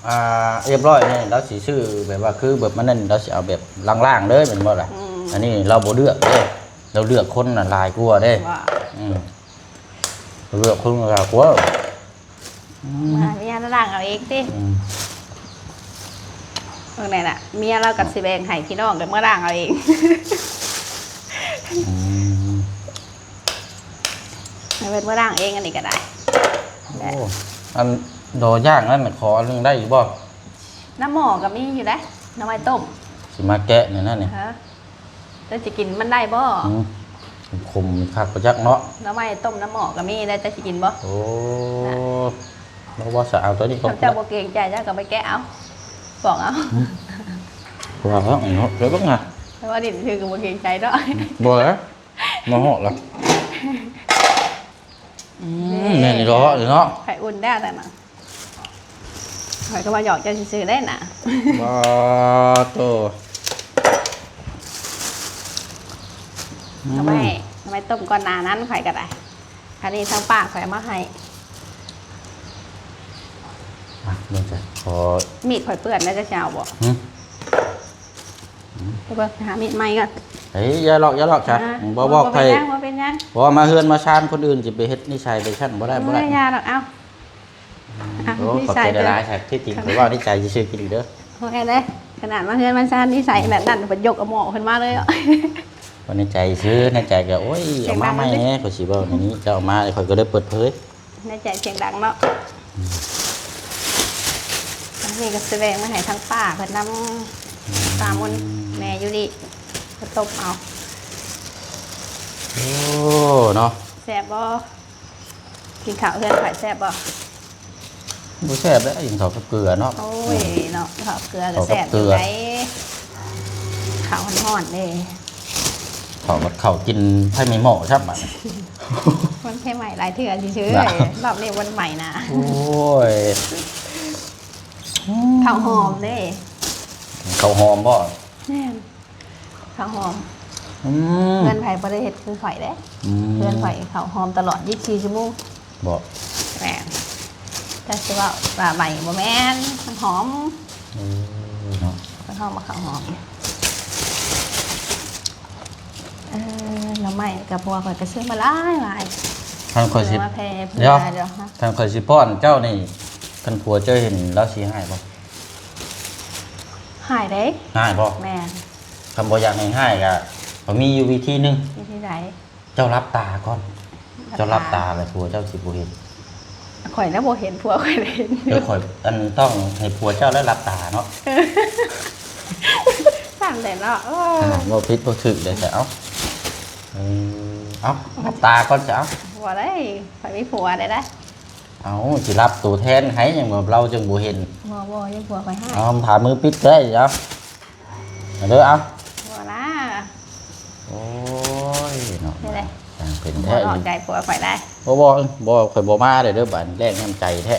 ອ່າ ຮຽບຮ້ອຍນີ້ ລາວຊິຊື້ແບບວ່າ ຄືແບບມັນນັ້ນ ລາວຊິເອົາແບບລ່າງໆເລີຍແມ່ນບໍ່ລະ? ອືມ ອັນນີ້ລາວບໍ່ເລືອກເດ້ ລາວເລືອກຄົນນະຫຼາຍກວ່າເດ້. ວ່າ ອືມ ເລືອກຄົນຫຼາຍກວ່າ. ອືມ ເມຍລາງເອົາເອງຕິ? ອືມ ເບິ່ງແນ່ນະ ເມຍລາວກໍຊິແບ່ງໃຫ້ພີ່ນ້ອງກັນເມືອລ້າງເອົາເອງ. ອືມ ໃຫ້ເພິ່ນເມືອລ້າງເອງ ອັນນີ້ກໍໄດ້. ໂອ້ ອັນດໍຢ່າງນັ້ນ ຂໍອັນໜຶ່ງໄດ້ຢູ່ບໍ່? ນ້ຳໝໍ້ກໍມີຢູ່ເດ້ ໜໍ່ໄມ້ຕົ້ມ. ຊິມາແກະນີ້ນະນີ້. ຮະ? ເຈົ້າຊິກິນມັນໄດ້ບໍ່? ອືມ ຂົມຄັກບໍ່ຈັກເນາະ. ໜໍ່ໄມ້ຕົ້ມນ້ຳໝໍ້ກໍມີໄດ໋ ເຈົ້າຊິກິນບໍ່? ໂອ້ ນະ ບໍ່ວ່າ ສະເອົາຕົວນີ້ກ່ອນ. ເຈົ້າບໍ່ເກງໃຈ ເຈົ້າກໍໄປແກະເອົາ ປອກເອົາ. ອືມ ວ່າແລ້ວເນາະ ເດີເບິ່ງນະ ແຕ່ວ່າດິນຄືກໍບໍ່ເກງໃຈເນາະ. ບໍ່ແຫຼະ ມາຮອດລະ. ອືມ ແມ່ນອີ່ຫຼີເນາະ ໄຂ່ອຸ່ນແລ້ວນັ້ນນະ. ຂ້ອຍກໍວ່າຫຍອກເຈົ້າຊື່ໆເດ້ນະ. ບໍ່ໂຕ ອືມ ເອົາໄວ້ ເອົາໄວ້ຕົ້ມກ່ອນໜ້ານັ້ນ ຂ້ອຍກໍໄດ້. ອັນນີ້ທາງປ້າຂ້ອຍເອົາມາໃຫ້. ອ່ະ ເບິ່ງຊະ ຂໍ ມີດຂ້ອຍເປື້ອນແລ້ວ ເຈົ້າຊິເອົາບໍ່? ຫື? ໄປເບິ່ງ ໄປຫາມີດໃໝ່ກ່ອນ. ເອີຍ ຢ່າຫຼອກ ຢ່າຫຼອກຊະ. ອ່າ ບໍ່ບອກໃຜ ບໍ່ເປັນຫຍັງ ບໍ່ເປັນຫຍັງ. ເພາະວ່າມາເຮືອນມາຊານຄົນອື່ນ ຊິໄປເຮັດນິໄສໄປຊັ້ນບໍ່ໄດ້ ບໍ່ໄດ້. ເອີຍ ຢ່າດອກ ເອົາ. ອືມ ເອົາ ໂອ້ ຂອບໃຈຫຼາຍໆ. ທີ່ຈິງຂ້ອຍເວົ້າໃນໃຈຊື່ໆ ກິນເດີ. ໂອເຄເດ້ ຂະໜາດມາເຮືອນມາຊານນິໄສແບບນັ້ນ ເພິ່ນຍົກເອົາໝໍ້ຂຶ້ນມາເລີຍ. ເວົ້າໃນໃຈຊື່ ໃນໃຈກໍ ໂອ້ຍ ເອົາມາໃໝ່ແດ່ ຂ້ອຍຊິເວົ້າແນວນີ້ ເຈົ້າເອົາມາ ຂ້ອຍກໍເລີຍເປີດເຜີຍ. ໃນໃຈສຽງດັງເນາະ. ອືມ ອັນນີ້ກໍຊິແບ່ງມາໃຫ້ທາງປ້າເພິ່ນນຳ. ອືມ ປ້າມົນ ແມ່ຢູລິ ກໍຕົ້ມເອົາ. ໂອ້ ເນາະ ແຊບບໍ່? ກິນເຂົ້າເຮືອນຂ້ອຍແຊບບໍ່? ບໍ່ແຊບເດ້ ກິນເຂົ້າກັບເກືອເນາະ. ໂອ້ຍເນາະ ເຂົ້າເກືອກໍແຊບຢູ່ໃດ໋. ເຂົ້າກັບເກືອ ເຂົ້າຮ້ອນໆເດ້. ເຂົ້າ ເຂົ້າກິນໄຟໄໝ້ໝໍ້ຊ້ຳບາດນີ້. ມັນແຄ່ໄໝ້ຫຼາຍເທື່ອຊື່ໆ ນະ ຮອບນີ້ບໍ່ໄໝ້ນະ. ໂອ້ຍ ເຂົ້າຫອມເດ້. ເຂົ້າຫອມບໍ່? ແມ່ນ ເຂົ້າຫອມ. ອືມ ເຮືອນໃຜບໍ່ໄດ້ເຮັດຄືຂ້ອຍເດ້. ອືມ ເຮືອນຂ້ອຍເຂົ້າຫອມຕະຫຼອດ ຊາວສີ່ຊົ່ວໂມງ. ບໍ່ ແມ່ນ ແຕ່ຊິເວົ້າວ່າໃໝ່ບໍ່ແມ່ນ ມັນຫອມ. ເອີ ເນາະ ມັນຫອມ ມັນເຂົ້າຫອມ. ເອີ ໜໍ່ໄມ້ກັບຫົວຂ້ອຍກໍຊື້ມາຫຼາຍໆ. ຄັນຂ້ອຍຊິ ມາແຜ່ເພື່ອ ດຽວ ດຽວ ຄັນຂ້ອຍຊິປ້ອນເຈົ້ານີ້ ຄັນຜົວເຈົ້າເຫັນລາວຊິຮ້າຍບໍ່? ຮ້າຍເດ້. ຮ້າຍບໍ່? ແມ່ນ. ຄັນບໍ່ຢາກໃຫ້ຮ້າຍກໍ ກໍມີຢູ່ວິທີໜຶ່ງ. ວິທີໃດ? ເຈົ້າຫຼັບຕາກ່ອນ. ຫຼັບຕາ. ເຈົ້າຫຼັບຕາແລ້ວຜົວເຈົ້າຊິບໍ່ເຫັນ. ຂ້ອຍນະບໍ່ເຫັນ ຜົວຂ້ອຍເຫັນ. ເອີ ຂ້ອຍ ອັນ ຕ້ອງໃຫ້ຜົວເຈົ້າໄດ້ຫຼັບຕາເນາະ. ເອີ ຊັ້ນແຫຼະເນາະ. ໂອ້ ອ່າ ເວົ້າຜິດເວົ້າຖືກເດ້ ແຕ່ເອົາ ເອີ ເອົາ ຫຼັບຕາກ່ອນຊະ. ເອົາ ບໍ່ໄດ້ ຂ້ອຍມີຜົວແລ້ວໄດ໋. ເອົາ ຊິລັບໂຕແທນໃຫ້ຫຍັງ ລາວຈຶ່ງບໍ່ເຫັນ. ບໍ່ ບໍ່ ຢ່າ ຜົວຂ້ອຍຮ້າຍ. ເອົາ ພາມືປິດໄດ້ ເອົາ ເອົາເດີ ເອົາ. ບໍ່ລະ. ໂອ້ຍ ເນາະ ເປັນແທ້ ບໍ່ນອກໃຈຜົວຂ້ອຍໄດ້. ບໍ່ ບໍ່ ບໍ່ ຂ້ອຍບໍ່ມາເດີ ບາດແລກນ້ຳໃຈແທ້.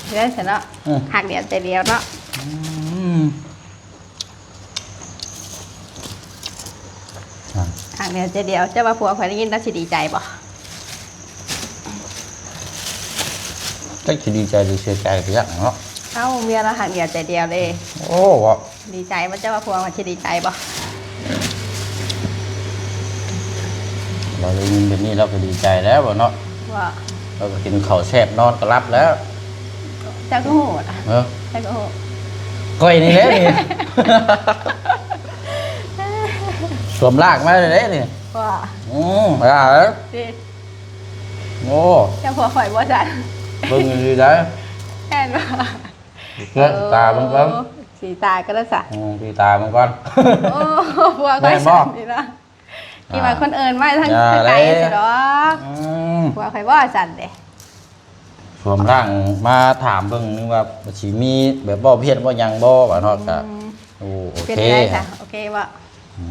ເດີຊະເນາະ. ອືມ ຮັກດຽວໃຈດຽວເນາະ. ອືມ ອ່າ ຮັກດຽວໃຈດຽວ. ເຈົ້າວ່າຜົວຂ້ອຍໄດ້ຍິນລາວຊິດີໃຈບໍ່? ຈັກຊິດີໃຈຫຼືເສຍໃຈກໍຈັກເນາະ. ເອົ້າ ເມຍລາວຮັກດຽວໃຈດຽວເດ້. ໂອ້ ເວົ້າ ດີໃຈບໍ່? ເຈົ້າວ່າຜົວມັນຊິດີໃຈບໍ່? ລາວໄດ້ຍິນແບບນີ້ລາວກໍດີໃຈແລ້ວເນາະ. ວ່າ ລາວກໍກິນເຂົ້າແຊບ ນອນກໍຫຼັບແລ້ວ. ເຈົ້າກໍຮູ້ລະ. ເອີ ເຈົ້າກໍຮູ້. ຂ້ອຍນີ້ແຫຼະນີ້ ສວມລາກມາເລີຍນີ້. ວ່າ ອືມ ວ່າເອີ ຕິ ໂອ້ ເຈົ້າຜົວຂ້ອຍບໍ່ຊັ້ນ? ເບິ່ງດີໆ ໄດ໋ ແມ່ນບໍ່? ເບິ່ງຕາເບິ່ງກ່ອນ. ໂອ້ ສີຕາກໍໄດ້ຊະ. ອືມ ສີຕາເບິ່ງກ່ອນ. ໂອ້ ຜົວຂ້ອຍ ແມ່ນບໍ່? ຊັ້ນນີ້ເນາະ. ຄິດວ່າຄົນອື່ນມາທາງ ອ່າ ໄກໆ ຊິດອກ. ອືມ ຜົວຂ້ອຍບໍ່ຊັ້ນເດ້. ສວມຮ່າງມາຖາມເບິ່ງ ນຶກວ່າຊິມີແບບເວົ້າພຽດເວົ້າຫຍັງບໍ່ ວ່າເນາະ. ອືມ ກໍ ໂອ້ ໂອເຄ ເປັນໄງຊະ? ໂອເຄບໍ່? ອື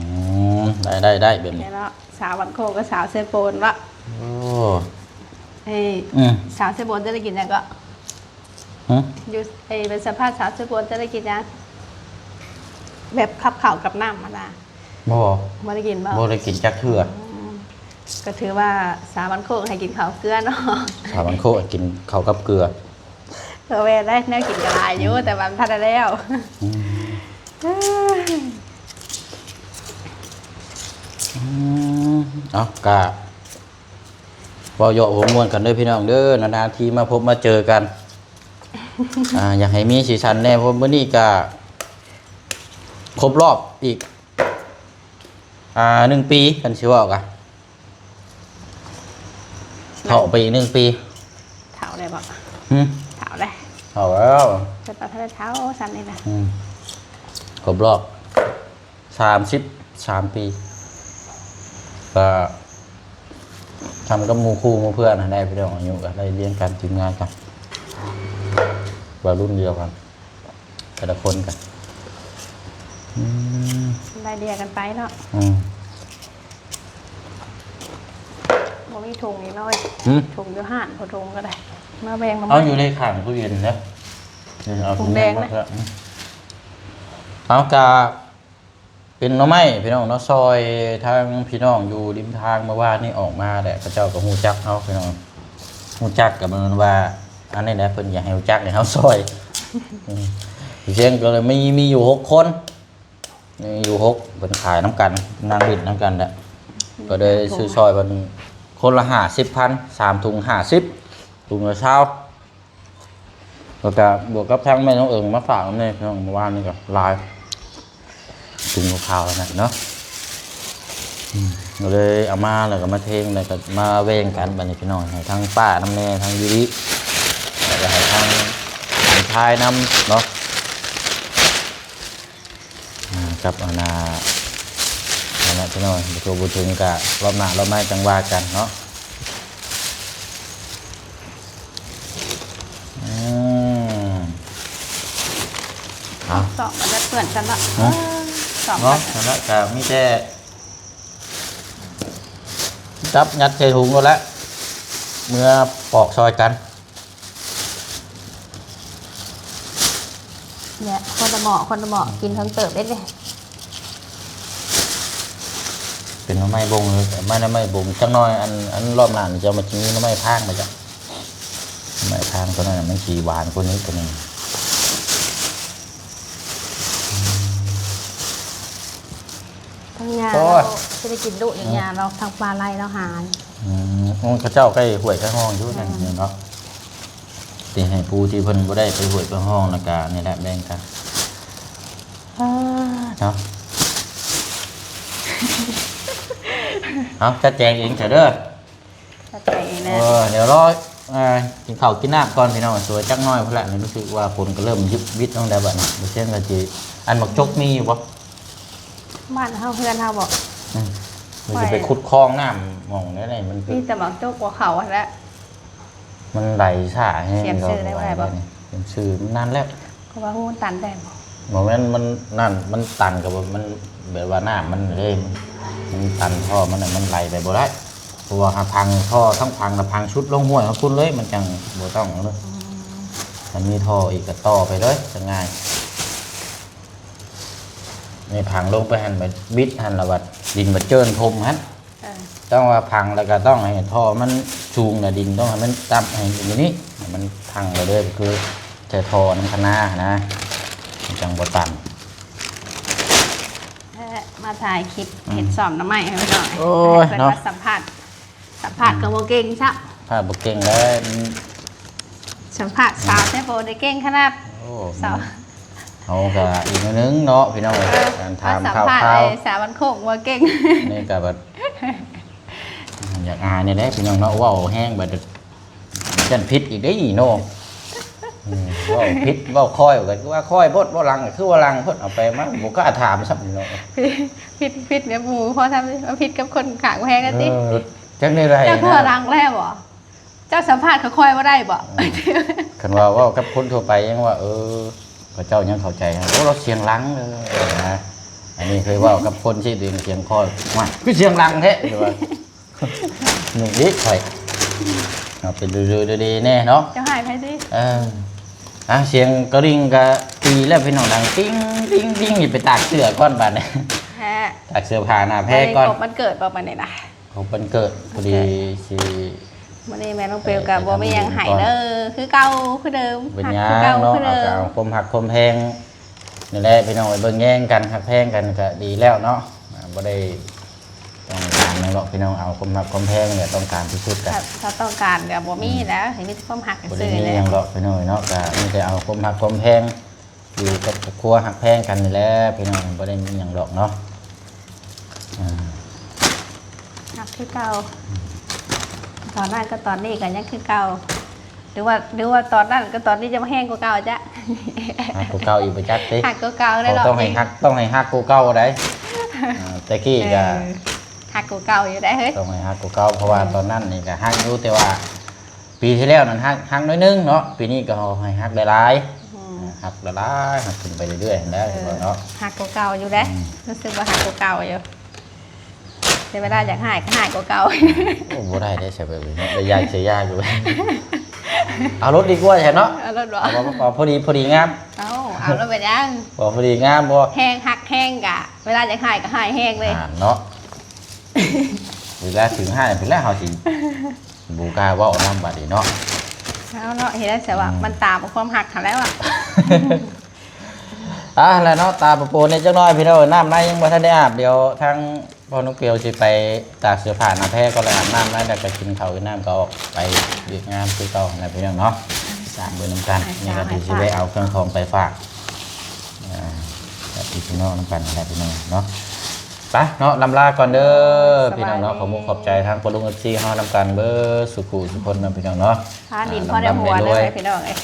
ມ ໄດ້ ໄດ້ ໄດ້ແບບນີ້. ແລ້ວສາວບ້ານໂຄກກັບສາວເຊໂປນເນາະ. ໂອ້ ເອີ ອືມ ສາວເຊໂປນຈະໄດ້ກິນຫຍັງເກາະ? ຫື? ຢູ່ ເອີ ໄປສຳພາດສາວເຊໂປນຈະໄດ້ກິນຫຍັງ? ແບບກັບເຂົ້າກັບນ້ຳຫັ້ນນະ. ບໍ່ ບໍ່ໄດ້ກິນບໍ່? ບໍ່ໄດ້ກິນຈັກເທື່ອ. ອືມ ກໍຖືວ່າສາວບ້ານໂຄກໃຫ້ກິນເຂົ້າເກືອເນາະ. ສາວບ້ານໂຄກໃຫ້ກິນເຂົ້າກັບເກືອ. ເອີ ແມ່ນໄດ໋ ແນວກິນກໍຫຼາຍຢູ່ ອືມ ແຕ່ວ່າມັນທັນໄດ້ແລ້ວ. ອືມ ອືມ ເອົາ ກະເວົ້າເຍາະຫົວມ່ວນກັນເດີພີ່ນ້ອງເດີ ນານໆ ທີມາພົບມາເຈີກັນ. ອ່າ ຢາກໃຫ້ມີສີສັນແດ່ ເພາະມື້ນີ້ກະຄົບລອບອີກ ອ່າ ໜຶ່ງປີ ຄັນຊິເວົ້າກະ ເຖົ້າໄປອີກໜຶ່ງປີ. ເຖົ້າແລ້ວບໍ່? ຫື? ເຖົ້າແລ້ວ ເຖົ້າແລ້ວ. ເພິ່ນວ່າເຖົ້າສ່ຳນີ້ນະ. ອືມ ຄົບລອບສາມສິບສາມປີ ກະ ສ່ຳກັບໝູ່ຄູ່ໝູ່ເພື່ອນຫັ້ນແຫຼະພີ່ນ້ອງ ອາຍຸກໍໄລ່ລຽງກັນ ທີມງານກັນ ວ່າລຸ້ນດຽວກັນ ແຕ່ລະຄົນກໍ ອືມ ໄລ່ເລ່ຍກັນໄປເນາະ. ອືມ ບໍ່ມີຖົງນີ້ເນາະ. ຫື? ຖົງຢູ່ຮ້ານ ບໍ່ຖົງກໍໄດ້ ມາແບ່ງມາ. ເອົາ ຢູ່ໃນຂ້າງຕູ້ເຢັນເດີ ເອົາຖົງແດງມາ. ເອົາ ກະ ເປັນໜໍ່ໄມ້ພີ່ນ້ອງເນາະ ຊ່ອຍທາງພີ່ນ້ອງຢູ່ລິມທາງ. ເມື່ອວານນີ້ອອກມາແຫຼະ ເຂົາເຈົ້າກໍຮູ້ຈັກເຮົາພີ່ນ້ອງ ຮູ້ຈັກກໍແມ່ນວ່າ ອັນນີ້ແຫຼະ ເພິ່ນຢາກໃຫ້ຮູ້ຈັກໃຫ້ເຮົາຊ່ອຍ. ອືມ ເຊິ່ງກໍເລີຍມີ ມີຢູ່ຫົກຄົນ ມີຢູ່ຫົກ ເພິ່ນຂາຍນຳກັນ ນັ່ງຫຼິ້ນນຳກັນແຫຼະ ກໍເລີຍຊື້ຊ່ອຍເພິ່ນຄົນລະຫ້າສິບພັນ ສາມຖົງຫ້າສິບ ຖົງລະຊາວ. ແລ້ວກະບວກກັບທາງແມ່ນ້ອງເອີງມາຝາກນຳແດ່ພີ່ນ້ອງ ເມື່ອວານນີ້ກໍຫຼາຍ ຖົງຂາວໆ ນັ້ນເນາະ. ອືມ ກໍເລີຍເອົາມາ ແລ້ວກໍມາເທັງ ແລ້ວກໍມາແບ່ງກັນ ບັດນີ້ພີ່ນ້ອງ ໃຫ້ທາງປ້ານຳແດ່ ທາງຢູລິ ແລ້ວກໍໃຫ້ທາງຊາຍນຳເນາະ. ອ່າ ກັບອັນນ່າ ນັ້ນແຫຼະພີ່ນ້ອງ ບໍ່ທົ່ວບໍ່ເຖິງກະລອບໜ້າລອບໃນຈັ່ງວ່າກັນເນາະ. ອືມ ເອົາ ສອງມັນຈະເປື້ອນກັນເນາະ. ຫື? ເອີ ສອງເນາະ ນັ້ນແຫຼະ ກະມີແຕ່ຈັບຍັດໃສ່ຖົງໂລດແຫຼະ ເມືອປອກຊ່ອຍກັນ. ແຫຼະ ຄົນລະໝໍ້ ຄົນລະໝໍ້ ກິນເຖິງເຕີບເດ້ນີ້. ເປັນໜໍ່ໄມ້ບົງເລີຍ ໄມ້ ໜໍ່ໄມ້ບົງ ຈັກໜ້ອຍ ອັນ ອັນລອບໜ້ານີ້ ເຈົ້າມາກິນໜໍ່ໄມ້ພາງບໍ່ຈັກ? ໜໍ່ໄມ້ພາງຕົວນັ້ນນະ ມັນຊິຫວານກວ່ານີ້ຕົວນີ້. ທາງຍ່າ ໂອ້ຍ ລາວຊິໄດ້ກິນດຸ ອືມ ຍ່າລາວ ທາງປ່າໄລ່ລາວຫາ. ອືມ ໂອ້ ເຂົາເຈົ້າໃກ້ຫ້ວຍໃກ້ຮ່ອງຢູ່ ແມ່ນ ນັ້ນເນາະ. ຊິໃຫ້ຜູ້ທີ່ເພິ່ນບໍ່ໄດ້ໄປຫ້ວຍໄປຮ່ອງ ແລ້ວກະນີ້ແຫຼະ ແບ່ງກັນ ເອີ ເນາະ. ເອົາ ຈັດແຈງເອງເທື່ອເດີ ຈັດແຈງເອງແຫຼະ. ເອີ ດຽວລໍ ອ່າ ກິນເຂົ້າກິນນ້ຳກ່ອນພີ່ນ້ອງ ສວຍຈັກໜ້ອຍພຸ້ນແຫຼະ. ນີ້ຮູ້ສຶກວ່າຝົນກໍເລີ່ມຢຸດວິດລົງແລ້ວບັດນີ້ ບໍ່ເຊັ່ນກໍຊິ ອັນໝາກຈົກມີຢູ່ບໍ່? ບ້ານເຮົາ ເຮືອນເຮົາບໍ່? ອືມ ມັນຈະໄປຂຸດຄອງນ້ຳໝ່ອງໃດນີ້ ມັນ ມີແຕ່ໝາກຈົກບໍ່ເຂົ້າຫັ້ນແຫຼະ. ມັນໄຫຼຊ້າແຮງ. ສຽມຊື່ໄດ້ບໍ່? ສຽມຊື່ມັນນັ້ນແຫຼະ ເພາະວ່າຮູມັນຕັນແທ້ບໍ່? ບໍ່ແມ່ນ ມັນນັ້ນ ມັນຕັນກໍບໍ່ ມັນແບບວ່ານ້ຳມັນເດ້ ມັນ ມັນຕັນທໍ່ມັນນະ ມັນໄຫຼໄປບໍ່ໄດ້ ເພາະວ່າຫາພັງທໍ່ ທັງພັງລະພັງຊຸດລົງຫ້ວຍເຮົາພຸ້ນເລີຍ ມັນຈັ່ງບໍ່ຕ້ອງເລີຍ. ອືມ ຄັນມີທໍ່ອີກກໍຕໍ່ໄປເລີຍ ຈະງ່າຍ. ນີ້ພັງລົງໄປຫັ້ນ ໄປບິດຫັ້ນ ລະບັດດິນມາເຈີນຖົມຫັ້ນ. ເອີ ຕ້ອງວ່າພັງແລ້ວກໍຕ້ອງໃຫ້ທໍ່ມັນສູງ ແລະ ດິນຕ້ອງໃຫ້ມັນຕ່ຳ ໃຫ້ຢູ່ນີ້ ໃຫ້ມັນພັງໄປເລີຍ ກໍຄືຈ ໃສ່ທໍ່ນຳຄະນານະ ມັນຈັ່ງບໍ່ຕັນ. ແລະມາຖ່າຍຄລິບ ອືມ ເຮັດສ້ອມໜໍ່ໄມ້ໃຫ້ເພິ່ນໜ້ອຍ. ໂອ້ຍ ເພິ່ນ ເນາະ ມາສຳພາດ ສຳພາດ ອືມ ກໍບໍ່ເກັ່ງຊ້ຳ ສຳພາດບໍ່ເກັ່ງແລ້ວ ອືມ ສຳພາດສາວ ອືມ ແຕ່ບໍ່ໄດ້ເກັ່ງຂະໜາດ. ໂອ້ ສາວ ເຮົາກໍອີກໜ້ອຍໜຶ່ງເນາະ ພີ່ນ້ອງ. ເອີ ການຖາມຂ່າວຄາວ ສາວບ້ານໂຄກບໍ່ເກັ່ງ ນີ້ກໍແບບ ຢາກອາຍນີ້ແຫຼະ ພີ່ນ້ອງເນາະ ເວົ້າແຮງບັດ ຢ້ານຜິດອີກເດ້ເນາະ. ອືມ ເວົ້າຜິດ ເວົ້າຄ່ອຍກໍຄືວ່າຄ່ອຍໂພດ ເວົ້າຫຼັງກໍຄືວ່າຫຼັງໂພດ ເອົາໄປມາບໍ່ກ້າຖາມຊ້ຳເນາະ. ຜິດ ຜິດແບບໝູ່ ພໍທຳ ມາຜິດກັບຄົນຂ້າງແພງກັນຕິ. ເອີ ຈັກແນວໃດ ເຈົ້າຄືວ່າຫຼັງແລ້ວບໍ? ເຈົ້າສຳພາດຂ້ອຍໆບໍ່ໄດ້ບໍ? ອືມ ຄັນວ່າເວົ້າກັບຄົນທົ່ວໄປຍັງວ່າ ເອີ ເຂົາເຈົ້າຍັງເຂົ້າໃຈ ໂອ້ ລາວສຽງຫຼັງເດີນະ. ອັນນີ້ເຄີຍເວົ້າກັບຄົນທີ່ຕົວເອງສຽງຄ່ອຍ ວ່າຄືສຽງຫຼັງແທ້ ວ່າ ໜຶ່ງອີກຂ້ອຍ ເອົາເປັນດືໆແດ່ເນາະ. ເຈົ້າໃຫ້ໃຜຕິ? ເອີ ອ່າ ສຽງກະລິ່ງກະຕີແລ້ວ ພີ່ນ້ອງ ດັງຕິງຕິງຕິງ ນີ້ໄປຕາກເສື້ອກ່ອນບາດນີ້. ແທ້ ຕາກເສື້ອຜ້າໜ້າແພກ່ອນ. ບັດນີ້ຄົບວັນເກີດບໍ່ບັດນີ້ນະ? ຄົບວັນເກີດ ພໍດີຊິ ມື້ນີ້ແມ່ນ້ອງເປວກໍບໍ່ມີຫຍັງໃຫ້ເດີ ຄືເກົ່າຄືເດີມ ເປັນຫຍັງເນາະ ຮັກຄືເກົ່າຄືເດີມ. ເອົາຄວາມຮັກຄວາມແພງ ນີ້ແຫຼະ ພີ່ນ້ອງ ໄປເບິ່ງແຍງກັນ ຮັກແພງກັນກໍດີແລ້ວເນາະ. ອ່າ ບໍ່ໄດ້ຕ້ອງການຫຍັງດອກ ພີ່ນ້ອງ ເອົາຄວາມຮັກຄວາມແພງນີ້ແຫຼະ ຕ້ອງການທີ່ສຸດ. ກໍ ກໍຕ້ອງການກໍບໍ່ມີແລ້ວ ອືມ ມີແຕ່ຄວາມຮັກ ບໍ່ໄດ້ມີຫຍັງດອກ ພີ່ນ້ອງເນາະ ກໍມີແຕ່ເອົາຄວາມຮັກຄວາມແພງ ຢູ່ກັບຄອບຄົວຮັກແພງກັນນີ້ແຫຼະ ພີ່ນ້ອງ ບໍ່ໄດ້ມີຫຍັງດອກເນາະ. ອ່າ ຮັກຄືເກົ່າ ຕອນນັ້ນກັບຕອນນີ້ກໍຍັງຄືເກົ່າ ຫຼືວ່າ ຫຼືວ່າຕອນນັ້ນກັບຕອນນີ້ຈະມາແຮງກວ່າເກົ່າຈະ? ຮັກກວ່າເກົ່າອີກບໍ່ຈັກຕິ. ຮັກກວ່າເກົ່າແລ້ວ ຕ້ອງໃຫ້ຮັກ ຕ້ອງໃຫ້ຮັກກວ່າເກົ່າໄດ໋. ອ່າ ແຕ່ກີ້ກໍ ເອີ ຮັກກວ່າເກົ່າຢູ່ໄດ໋ເຮີ້ຍ ຕ້ອງໃຫ້ຮັກກວ່າເກົ່າ ເພາະວ່າ ອືມ ຕອນນັ້ນນີ້ກໍຮັກຢູ່ ແຕ່ວ່າປີທີ່ແລ້ວນັ້ນຮັກ ຮັກໜ້ອຍໜຶ່ງເນາະ ປີນີ້ກໍໃຫ້ຮັກຫຼາຍໆ. ອືມ ອ່າ ຮັກຫຼາຍໆ ຮັກຂຶ້ນໄປເລື້ອຍໆຫັ້ນແຫຼະ ເອີ ເນາະ ຮັກກວ່າເກົ່າຢູ່ເດ້. ອືມ ຮູ້ສຶກວ່າຮັກກວ່າເກົ່າຢູ່ ແຕ່ເວລາຢາກຮ້າຍກໍຮ້າຍກວ່າເກົ່າ. ໂອ້ ບໍ່ໄດ້ເດ້ ໃສ່ແບບນີ້ເນາະ ໄດ້ຢາກໃສ່ຢາກຢູ່. ເອົາລົດດີກວ່າຊັ້ນເນາະ ເອົາລົດບໍ່? ເອົາ ເອົາພໍດີ ພໍດີງາມ. ເອົາ ເອົາລົດໄປຍັງ? ບໍ່ພໍດີງາມບໍ່? ແຮງຮັກແຮງກະ ເວລາຢາກຮ້າຍກໍຮ້າຍແຮງເລີຍ ອ່າ ເນາະ. ເວລາເຖິງຮ້າຍພຸ້ນແຫຼະ ເຮົາຊິບໍ່ກ້າເວົ້ານຳບາດນີ້ເນາະ. ເອົາເນາະ ເຮັດໄດ້ ແຕ່ວ່າ ອືມ ມັນຕາມຄວາມຮັກຫັ້ນແຫຼະ. ອ່າ ແລ້ວເນາະ ຕາປະໂປນແດ່ຈັກໜ້ອຍ ພີ່ນ້ອງເອີຍ ນ້ຳໃນຍັງບໍ່ທັນໄດ້ອາບ ດຽວທາງພໍ່ນ້ອງເປວຊິໄປຕາກເສື້ອຜ້າໜ້າແພກ່ອນ ແລ້ວອາບນ້ຳໃນ ແລ້ວກໍກິນເຂົ້າກິນນ້ຳ ກໍອອກໄປວຽກງານຄືເກົ່ານະ ພີ່ນ້ອງເນາະ. ຕາມເບິ່ງນຳກັນ ນີ້ກໍຊິໄປເອົາເຄື່ອງຂອງໄປຝາກ ອ່າ ກັບພີ່ນ້ອງນຳກັນນະ ພີ່ນ້ອງເນາະ. ໄປເນາະ ລຳລາກ່ອນເດີ ພີ່ນ້ອງເນາະ. ຂອບມຸກຂອບໃຈທາງພໍ່ລຸງ ເອັຟຊີ ເຮົານຳກັນເບິດສູ່ຜູ້ສູ່ຄົນເນາະ ພີ່ນ້ອງເນາະ. ພາດິນພໍໄດ້ຫົວເລີຍ ພີ່ນ້ອງເອີຍ.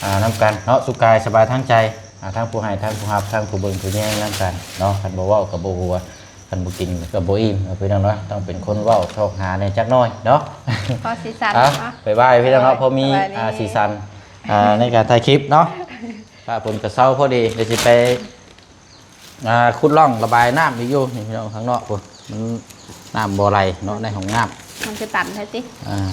ອ່າ ນຳກັນເນາະ ສຸກກາຍສະບາຍທາງໃຈ ອ່າ ທັງຜູ້ໃຫ້ ທັງຜູ້ຮັບ ທັງຜູ້ເບິ່ງຜູ້ແຍງນຳກັນເນາະ. ຄັນບໍ່ເວົ້າກໍບໍ່ຫົວ ຄັນບໍ່ກິນກໍບໍ່ອີ່ມເນາະ ພີ່ນ້ອງເນາະ. ຕ້ອງເປັນຄົນເວົ້າຊອກຫາແດ່ຈັກໜ້ອຍເນາະ. ພໍສີສັນ ອ່າ ເນາະ ບາຍບາຍ ພີ່ນ້ອງເນາະ. ພໍມີ ສະບາຍດີ ອ່າ ສີສັນ ອ່າ ໃນການຖ່າຍຄລິບເນາະ. ຟ້າຝົນກໍເຊົາພໍດີ ດຽວຊິໄປ ອ່າ ຂຸດຮ່ອງລະບາຍນ້ຳອີກຢູ່ນີ້ ພີ່ນ້ອງ ຂ້າງນອກພຸ້ນ ມັນ ນ້ຳບໍ່ໄຫຼເນາະ ໃນຫ້ອງນ້ຳ ມັນຄືຕັນແທ້ຕິ. ອ່າ